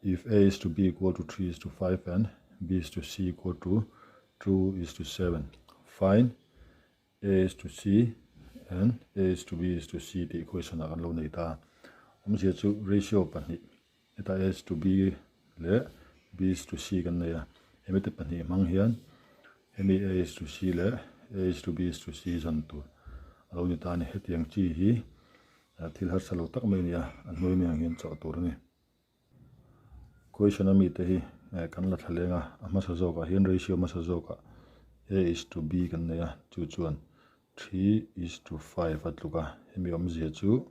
If A is to B equal to 3 is to 5 and B is to C equal to 2 is to 7, find A is to C and A is to B is to C tih question ah kan lo nei ta. Awmzia chu ratio pahnih heta A is to B leh B is to C kan nei a, hemi te pahnih hmang hian hemi A is to C leh A is to B is to C zan tur a lo ni ta a ni. Hetiang chi hi thil harsa lo tak mai a ni a, a hnuai mai ang hian chawh tur a ni. Question a mite hi kan la thla leng a, a hmasa zawkah hian ratio hmasa zawkah A is to B kan nei a, chu chuan 3 is to 5 a tluk a, hemi awmzia chu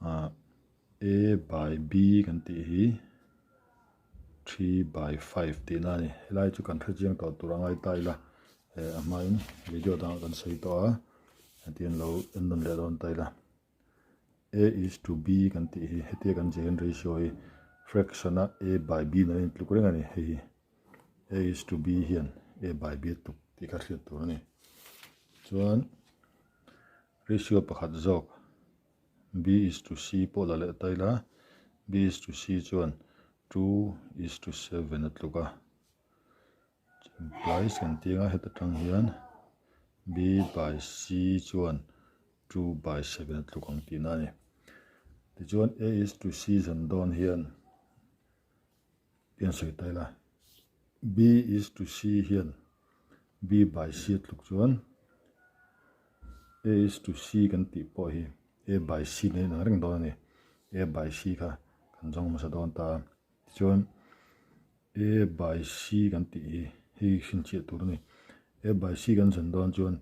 A by B kan tih hi 3 by 5 tihna a ni. Helai chu kan hrechiang tawh tur a ngai ta ila, a hmain video dangah kan sawi tawh a, hetiang lo en nawn leh dawn ta ila. A is to B kan tih hi hetia kan ziah hian ratio hi fraction a A by B nen a intluk reng a ni hei hi A is to B hian A by B a tluk tih kha hriat tur a ni. Chuan ratio pakhat zawk B is to C pawh la leh ta ila B is to C chuan 2 is to 7 a tluk a implies kan tih anga heta tang hian B by C chuan 2 by 7 a tluk ang tihna a ni. Tichuan A is to C zan dawn hian tian sawi ta ila B is to C hian B by C a tluk chuan A is to C kan tih pawh hi A by C nen inang reng dawn a ni. A by C kha kan zawng hmasa dawn ta a. Tichuan A by C kan tih hi hei hrinchhiah tur a ni. A by C kan zan dawn chuan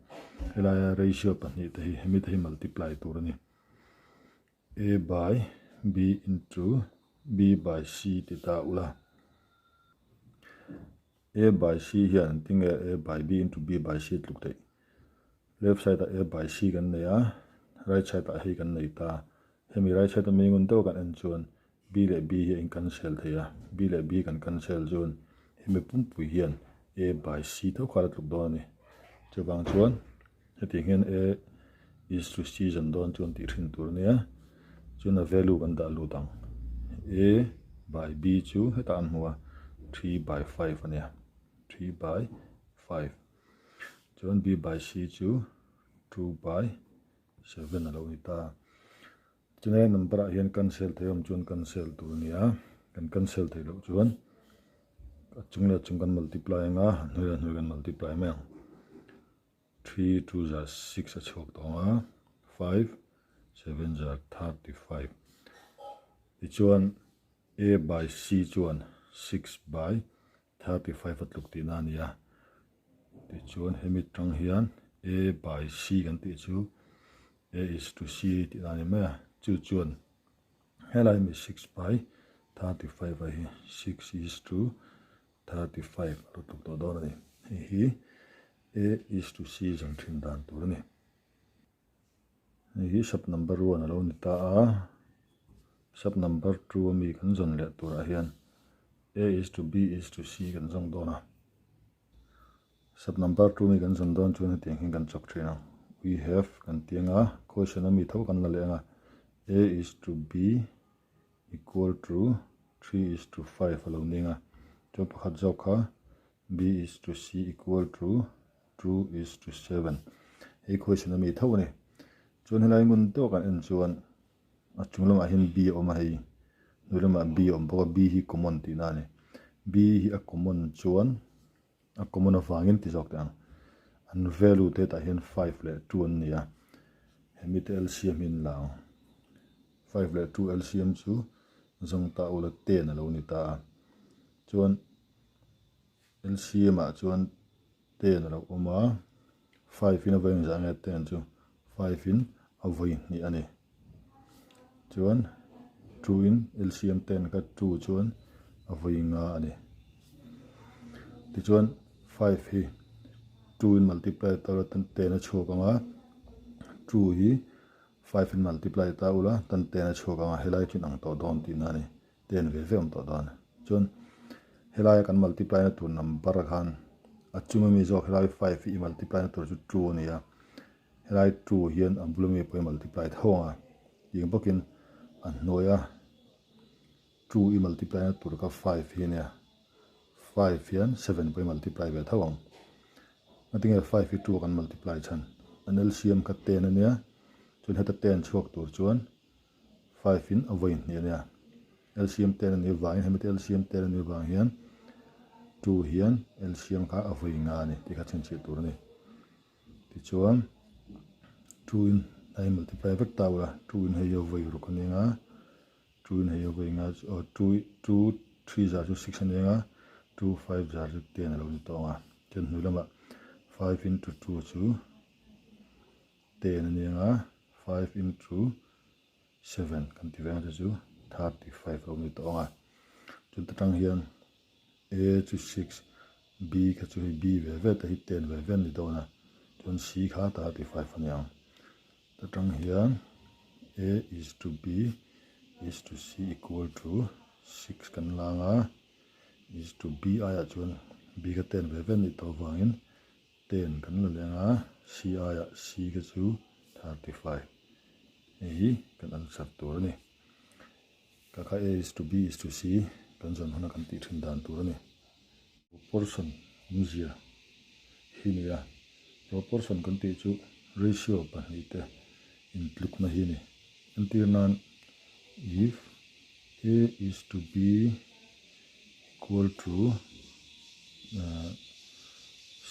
helaia ratio pahnih te hi hemi te hi multiply tur a ni. A by B into B by C ti ta ula. A by C hian an tinge A by B into B by C tluk theih. Left side ah A by C kan nei a, right side ah hei kan nei ta. Hemi right side a mi ngun deuh kan en chuan B leh B hi a in cancel thei a, B leh B kan cancel chuan hemi pumpui hian A by C tho kha a la tluk dawn a ni. Chuvang chuan hetiang hian A is to C zan dawn chuan tih hrin tur a nia, chuan a value kan dah lut ang. A by B chu hetah an hmu a, 3 by 5 a nia, 3 by 5. Chuan B by C chu 2 by 7 a lo ni ta. Chulai number ah hian cancel thei awm chuan cancel tur a ni a, kan cancel theih loh chuan a chung leh a chung kan multiply ang a, a hnuai leh a hnuai kan multiply mai ang. 3 2 za 6 a chhuak tawh ang a, 5 7 za 35. Tichuan A by C chuan 6 by 35 a tluk tihna a ni a. Tichuan hemi tang hian A by C kan tih chu A is to C tih dan a ni mai a, chu chuan helai mi 6 by 35 a hi 6 is to 35 a lo tluk tawh dawn a ni. Hei hi A is to C zan thin dan tur a ni. Hei hi sub number 1 a lo ni ta a, sub number 2 ami kan zawn leh turah hian A is to B is to C kan zawng dawn a. Sub number 2 mi kan zawn dawn chuan hetiang hian kan chawk thin ang. We have kan ti anga question ami tho kan la leh anga A is to B equal to 3 is to 5 a lo ning a. Chuan pakhat zawk kha B is to C equal to 2 is to 7. Hei question ami tho a ni. Chuan helai ngun tawk kan en chuan a chung lamah hian B a awm a hei hnuai lamah B a awm bawk a B hi common tihna a ni. B hi a common chuan a common avangin ti zawk teh ang an value te hetah hian 5 leh 2 an ni a hemi te LCM hi an la ang 5 leh 2 LCM chu zawng ta ula 10 a lo ni ta a chuan LCM ah chuan 10 a lo awm a 5 in a vawi engzah nge 10 chu 5 in a vawi hnih a ni chuan 2 in LCM 10 kha 2 chuan a vawi nga a ni tichuan 5 hi 2 in multiply ta ula tan 10 a chhuak ang a 2 hi 5 in multiply ta ula tan 10 a chhuak ang a helai chu inang tawh dawn tihna a ni. 10 ve ve awm tawh dawn. Chuan helaia kan multiply na tur number khan a chung ami zawk helai 5 hi i multiply na tur chu 2 a ni a. Helai 2 hian a bul ami pawh i multiply tho ang a. Tiang bawkin a hnuaia 2 i multiply na tur kha 5 hi ania, 5 hian 7 pawh i multiply ve tho ang. Ngatinge 5 hi 2 a kan multiply chhan? An LCM kha 10 ania, chuan heta 10 chhuak tur chuan 5 in a vawi hnih ania. LCM 10 anih avangin hemi te LCM 10 anih avang hian 2 hian LCM kha a vawi nga ani tih kha chhinchhiah tur ani. Tichuan 2 in a in multiply vek ta ula 2 in hei hi a vawi ruk ania nga 2 in hei a vawi nga aw 2 2 3 zar chu 6 ania nga 2 5 zar chu 10 alo ni tawh ang a. Chuan hnu lamah 5 into 2 chu 10 ania nga 5 into 7 kan ti ve ang che chu 35 alo ni tawh ang a. Chuan ta tang hian A chu 6, B kha chu hei B ve ve te hi 10 ve ve an ni dawn a, chuan C kha 35 a ni ang. Ta tang hian A is to B is to C equal to 6 kan lang a, is to B aiah chuan B kha 10 ve ve an nih tawh avangin 10 kan la leng a, C aiah C kha chu 35. Hei hi kan answer tur a ni. Ka kha A is to B is to C kan zawn huna kan tih thin dan tur a ni. Proportion awmzia hi ni a, proportion kan tih chu ratio pahnih te intlukna hi a ni. Entir nan if A is to B equal to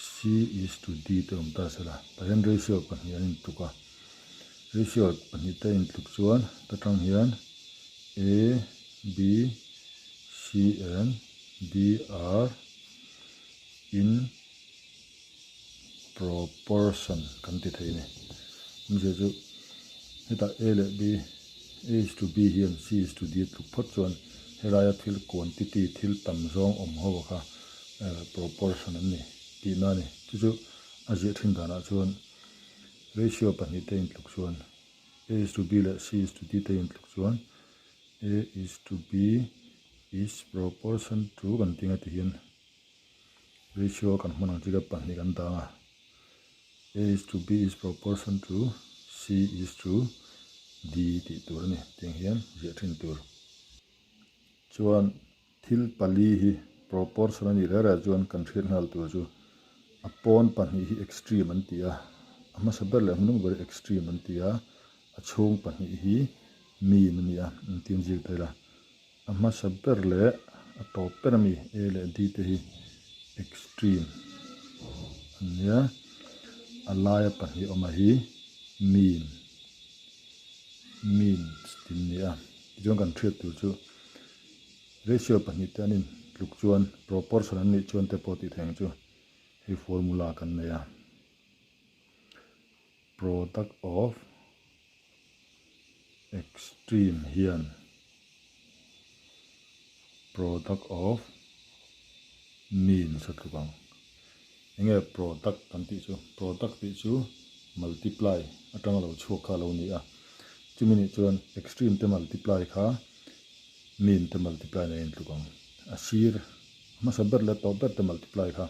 C is to D te awm ta sela tah hian ratio pahnih an intluk a, ratio pahnih te intluk chuan ta tang hian A, B, C and D are in proportion kan ti thei a ni. Awmzia chu hetah A leh B, A is to B hian C is to D a tluk phawt chuan helaia thil quantity thil tam zawng awm ho kha proportion an ni tihna a ni. Chu chu a ziah thin danah chuan ratio pahnih te intluk chuan A is to B leh C is to D te intluk chuan A is to B is proportion to kan tih ang a ti hian Ratio kan hman ang chi kha pahnih kan dang a, A is to B is proportion to C is to D tih tur a ni tiang hian ziah thin tur. Chuan thil pali hi proportion a nih reh reh chuan kan hriat nghal tur chu a pawn pahnih hi extreme an ti a, a hmasa ber leh a hmunung ber hi extreme an ti a, a chhung pahnih hi mean a ni a, engtin zir ta ila. A hmasa ber leh a tawp ber ami A leh D te hi extreme an nia, a laia pahnih awma hi mean, means tin ni a. Tichuan kan hriat tur chu ratio pahnih te an intluk chuan proportion an nih chuan te pawh tih theih ang chu hei formula kan nei a. Product of extreme hian product of means a tluk ang. Enge product kan tih chu? Product tih chu multiply atanga lo chhuak kha a lo ni a. Chumi nih chuan extreme te multiply kha mean te multiply nen a intluk ang. A sir hmasa ber leh tawp ber te multiply kha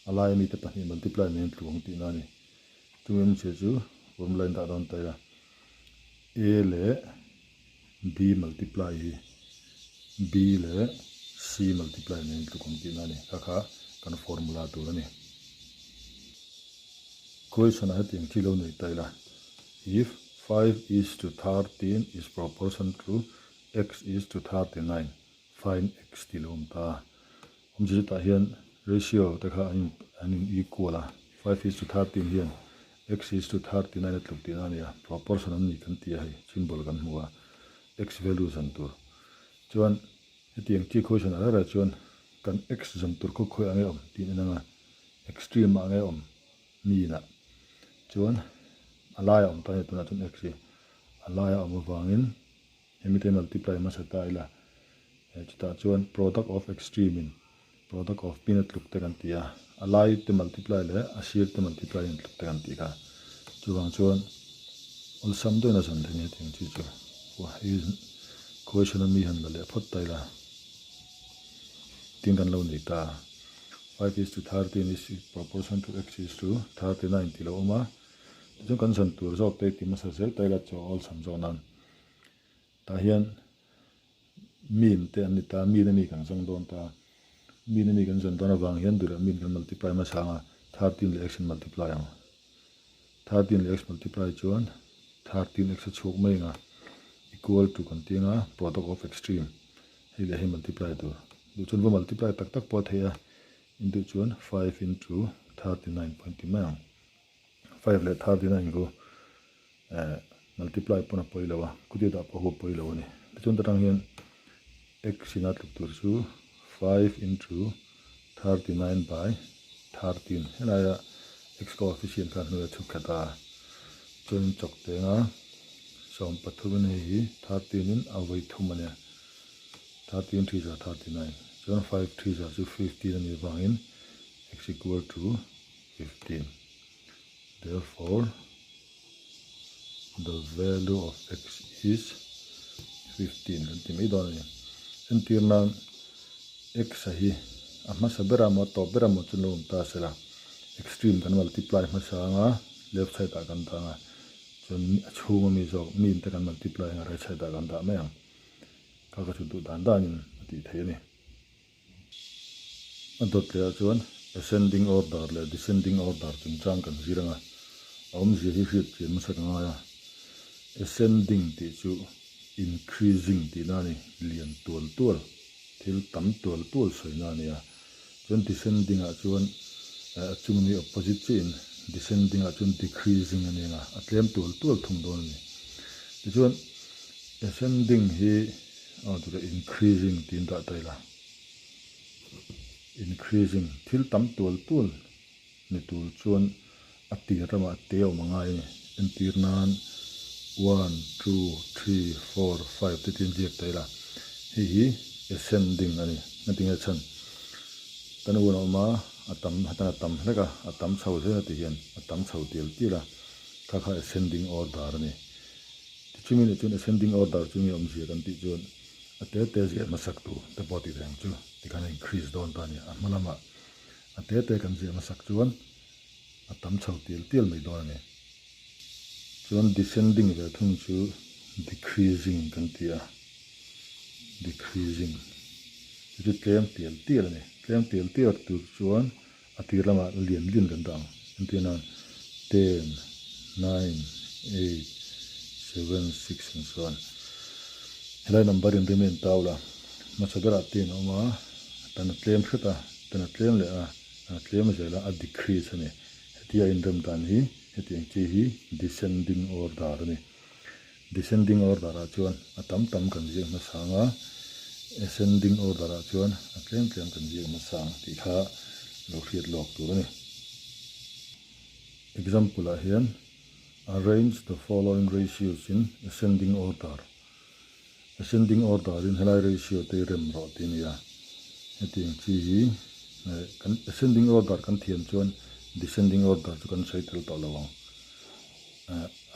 a laia mite pahnih multiply nen a intluk ang tihna a ni. Chumi awmzia chu formula in dah dawn ta ila A leh B multiply hi B leh C multiply nen tluk ang tihna a ni. Kha kha kan formula tur a ni. Question ah hetiang chi lo nei ta ila If 5 is to 13 is proportion to x is to 39, find x tih lo awm ta. Awmzia chutah hian ratio te kha an in an in equal a, 5 is to 13 hian x is to 39 a tluk tihna a ni a, proportion an ni kan ti a hei symbol kan hmu a, x value zan tur. Chuan hetiang chi question ah rara chuan kan x zan tur khaw khawi ang e awm tih en anga extreme ah ang e awm mean ah chuan a laiah awm ta a ni tunah chuan x hi a laiah awm avangin Hemi te multiply hmasa ta ila, chutah chuan product of extreme in product of pin a tluk te kan ti a, a lai te multiply leh a sir te multiply in tluk te kan tih kha. Chuvang chuan awlsam deuhin a zan thei a ni hetiang chi chu. Hei question a mi han la leh phawt ta ila, tin kan lo nei ta. 5 is to 13 is proportion to x is to 39 tih lo awm a, tichuan kan zan tur zawk te ti hmasa zel ta ila chaw awlsam zawk nan. Tah hian Mean te an ni ta, mean a mi kan zawng dawn ta. Mean a mi kan zawn dawn avang hian duh leh mean kan multiply hmasa ang a, 13 leh x in multiply ang. 13 leh x multiply chuan 13 x a chhuak mai ang a, equal to kan ti ang a, product of extreme hei leh hei multiply tur. Duh chuan va multiply tak tak pawh a theih a, in duh chuan 5 into 39 pawh in ti mai ang. 5 leh 39 chu eh multiply pawn a pawi lo a, khuti dah pawh hu a pawi lo a ni. Tichuan ta tang hian x in a tluk tur chu 5 into 39 by 13 helaia x coefficient kha hnuaia chhuk thla ta chuan in chawk teng a, 13 in hei hi 13 in a vawi thum a nia, 13 three za 39 chuan 5 three za chu 15 a nih vangin x equal to 15 therefore the value of x is 15 kan ti mai dawn a ni. Entir nan x a hi a hmasa ber a maw a tawp ber a maw chu lo awm ta sela extreme kan multiply hmasa anga left side ah kan dah anga chuan a chhung ami zawk mean te kan multiply anga right side ah kan dah mai ang kha ka chhut duh dan danin a tih theih a ni. A dawt leh ah chuan ascending order leh descending order chungchang kan zir ang a, a awmzia hi hriat chian hmasa ka ngai a. Ascending tih chu increasing tihna a ni, lian tual tual, thil tam tual tual sawina a ni a. Chuan descending ah chuan a chung ami opposite chiahin descending ah chuan decreasing a ni ang a, a tlem tual tual thung dawn a ni. Tichuan ascending hi Aw tute increasing tiin dah ta ila. Increasing thil tam tual tual ni tur chuan a tir lamah te a awm a ngai a ni. Entir nan one, two, three, four, five te tiin ziak ta ila. Hei hi ascending a ni. Engtinge chhan? Tan one a awm a, a tam hatan a tam hlek a, a tam chho zel a ti hian a tam chho tial tial a, kha kha ascending order a ni. Tichumi nih chuan ascending order chu nge awmzia kan tih chuan a te te ziah hmasak tur te pawh tih reng chu tikhan a increase dawn ta a ni. A hma lamah a te te kan ziah hmasak chuan a tam chho tial tial mai dawn a ni. Chuan descending ve thung chu decreasing kan ti a, decreasing chu chu tlem tial tial a ni. Tlem tial tial tur chuan A tir lamah lian lian kan dah ang. Entir nan ten, nine, eight, seven, six ang chuan helai number in rim a intau la. Hmasa berah ten a awm a, tan a tlem hret a, tan a tlem leh a, tan a tlem zel a, a decrease a ni. Hetia inrem dan hi hetiang chi hi descending order a ni. Descending order ah chuan a tam tam kan ziak hmasa ang a, ascending order ah chuan a tlem tlem kan ziak hmasa ang tih kha lo hriat lawk tur a ni. Example ah hian arrange the following ratios in ascending order, ascending order in helai ratio te hi rem rawh tih a ni a, hetiang chi hi kan ascending order kan thiam chuan descending order chu kan sawi tel tawh lo ang.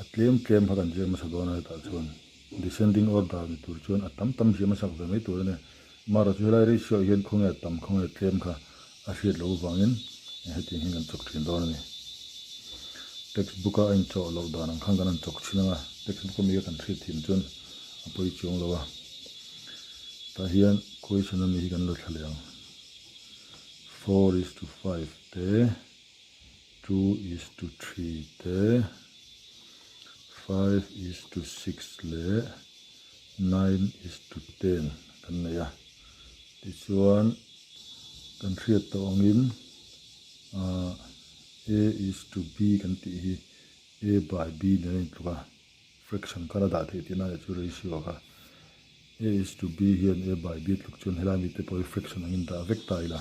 A tlem tlem kha kan ziak hmasa dawn a hetah chuan descending order ni tur chuan a tam tam ziah hmasak ve mai tur a ni. Amaherawhchu chu helai ratio ah hian khawnge a tam khawnge a tlem kha a hriat loh avangin hetiang hian kan chawk thin dawn a ni. Textbook a a inchawh loh dan ang khan kan han chawk thin ang a, textbook ami kha kan hriat thin chuan a pawi chuang lo a. Tah hian question ami hi kan la thla leh ang. 4:5 te. 2:3 te, 5:6 leh 9:10 kan nei a. Tichuan kan hriat tawh angin A is to B kan tih hi A by B nen a intluk a, fraction kha la dah theih tihna leh chu ratio kha. A is to B hian A by B tluk chuan helai mite pawh hi fraction angin dah vek ta ila.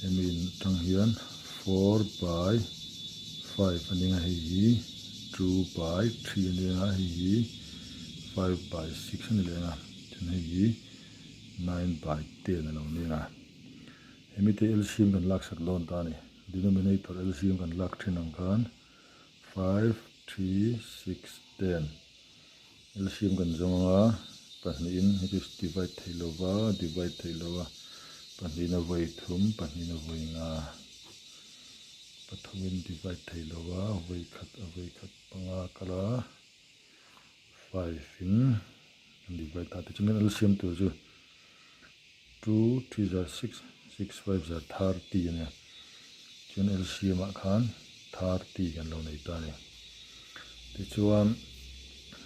Hemi in atang hian 4/5 a nia hei hi 2/3 a nia hei hi 5/6 a ni leh ang a chuan hei hi 9/10 a lo nia. Hemi te LCM kan laksak dawn ta a ni. Denominator LCM kan lak thin ang khan 5, 3, 6, 10. LCM kan zawng ang a, pahnihin hei chu divide theih lo va, divide theih lo va, pahnihin a vawi thum, pahnihin a vawi nga, pathumin divide theih lo va, vawi khat a vawi khat panga kal a, five in. Kan divide ta. Tichuan kan LCM tur chu 2 3 za 6, 6 5 za 30 a nia. Chuan LCM ah khan 30 kan lo nei ta a ni. Tichuan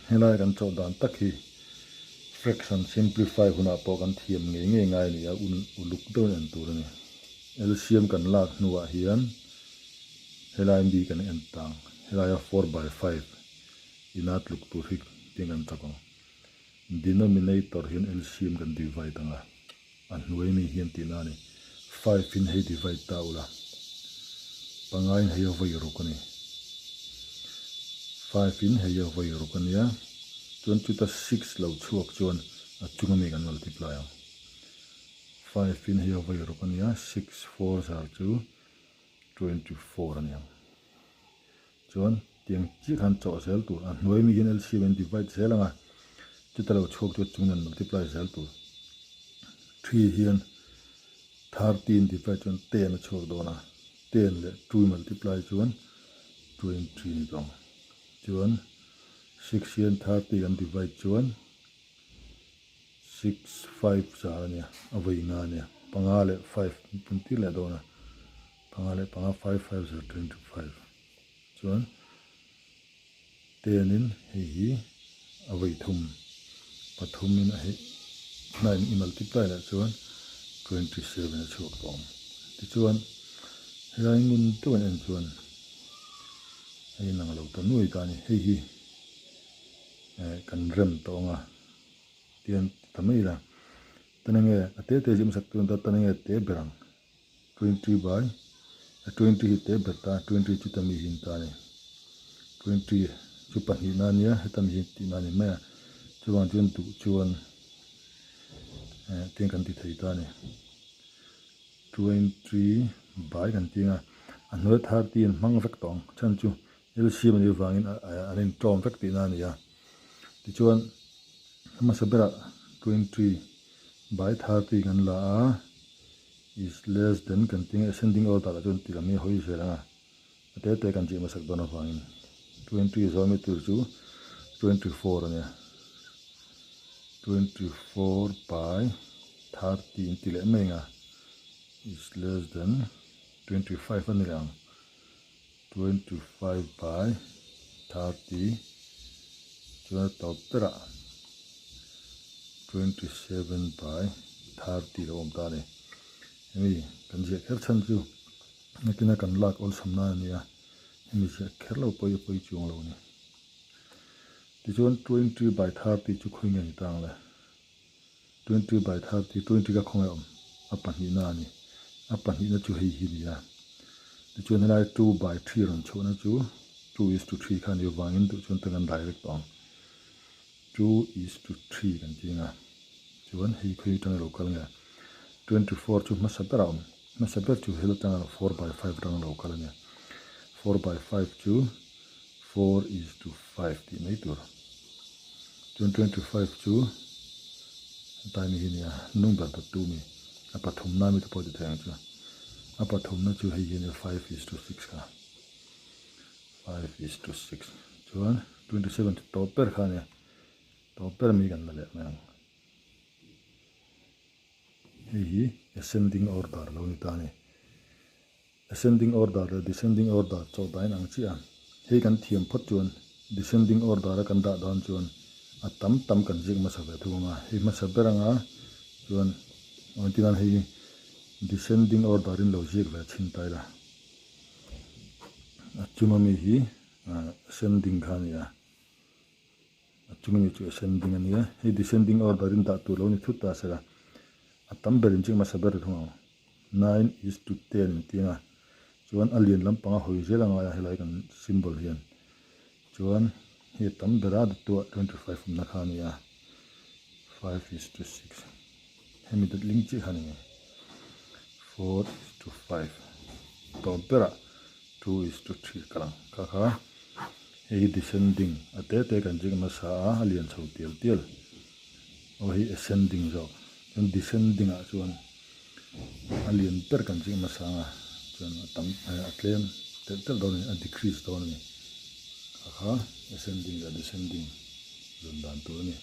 helai kan chawh dan tak hi fraction simplify hunah pawh kan thiam ngei ngei ngai a ni a, un uluk deuhin en tur a ni. LCM kan lak hnuah hian helai mi kan en tang, helaia 4 by 5 ina tluk tur hi tiang kan chak ang. Denominator hian LCM kan divide ang a, a hnuai mi hian tihna a ni. Five in hei divide ta ula, panga in hei a vawi ruk a ni. Five in hei a vawi ruk a nia, chuan chuta six lo chhuak chuan a chunga mi kan multiply ang. Five in hei a vawi ruk a nia, six four zar chu 24 a ni ang. Chuan tiang chiah khan chawh zel tur, a hnuai mi hian LCM in divide zel ang a, chuta lo chhuak chu chung nen multiply zel tur. Three hian 13 divide chuan 10 a chhuak dawn a, 10 leh two multiply chuan 20 ni tawh ang. Chuan six hian 30 kan divide chuan six five za a nia, a vawi nga a nia, panga leh five pun tir leh dawn a, panga leh panga five five za 25 chuan ten in hei hi a vawi thum pathum in a hei nine i multiply leh chuan 27 a chhuak tawh ang. Tichuan helai ngun deuh an en chuan hei nang lo ta nuai ta a ni, hei hi kan rem tawh ang a. Tian ti ta mai ila, tan enge a te te zim sak tun ta tan enge te ber ang 20 by a 20 hi te ber ta 20 chu ta mi hin ta ni 20 chu pahnih na nia heta mi hi tih na ni mai a chuvang chuan duh chuan eh tiang kan ti thei ta ni 20 by kan ti anga a hnuai 30 an hmang vek tawh ang chhan chu LCM a nih avangin an intawm vek tihna a ni a. Tichuan hmasa berah 20 by 30 kan la a, is less than kan ti nge ascending order ah chuan ti lam hi a hawi zel ang a, a te te kan chih hmasak dawn avangin 20 zawmi tur chu 24 a nia, 24 by 30 in ti leh mai ang a, is less than 25 a ni leh ang. 25 by 30 chuan a tawp berah 27 by 30 lo awm ta a ni. Hemi kan ziah kher chhan chu nakina kan lak awlsam nan a ni a, hemi ziah kher lo pawh hi a pawi chuang lo a ni. Tichuan 20 by 30 chu khawi nge ni ta ang le? 20 by 30, 20 ka khawngaih awm a pahnihna a ni. A pahnihna chu hei hi ni a. Tichuan helai 2 by 3 rawn chhuahna chu 2 is to 3 kha a nih avangin duh chuan tan kan direct tawh ang. 2 is to 3 kan ti anga. Chuan hei khawi atanga lo kal nge? 24 chu hmasa berah a awm. Hmasa ber chu hel atanga 4 by 5 atanga lo kal a ni. 4 by 5 chu 4 is to 5 tih mai tur. Chuan 25 chu hetlai mi hi nia hnung ber dawt tu mi a pathumna mi te pawh ti thei ang chu. A pathumna chu hei hi ania 5 is to 6 kha. 5 is to 6 chuan 27 chu tawp ber kha ania tawp ber mi kan la leh mai ang. Hei hi ascending order lo ni ta a ni. Ascending order leh descending order chawh dahin ang chiah a, hei kan thiam phawt chuan descending order a kan dah dawn chuan a tam tam kan ziak hmasa ve thung ang a, hei hmasa ber anga chuan engtin nan hei descending order in lo ziak ve chhin ta ila, a chunga mi hi ascending kha a ni a, a chunga mi chu ascending a ni a, hei descending order in dah tur lo ni thut ta sela a tam ber in ziak hmasa ber thung ang. 9 is to 10 in tih anga chuan a lian lampang a hawi zel angai a helai kan symbol hian chuan hei a tam ber a dawttuah 25 awmna kha a ni a 5 is to 6 hemi dawt ling chiah kha a ni ngei 4 is to 5 tawp berah 2 is to 3 kal ang kha kha hei hi descending a te te kan zir hmasa a a lian chho tial tial aw hei ascending zawk chuan descending ah chuan A lian ber kan zir hmasa ang a, chuan a tam a tlem telh telh dawn a ni, a decrease dawn a ni. Kha kha ascending leh descending zawn dan tur a ni.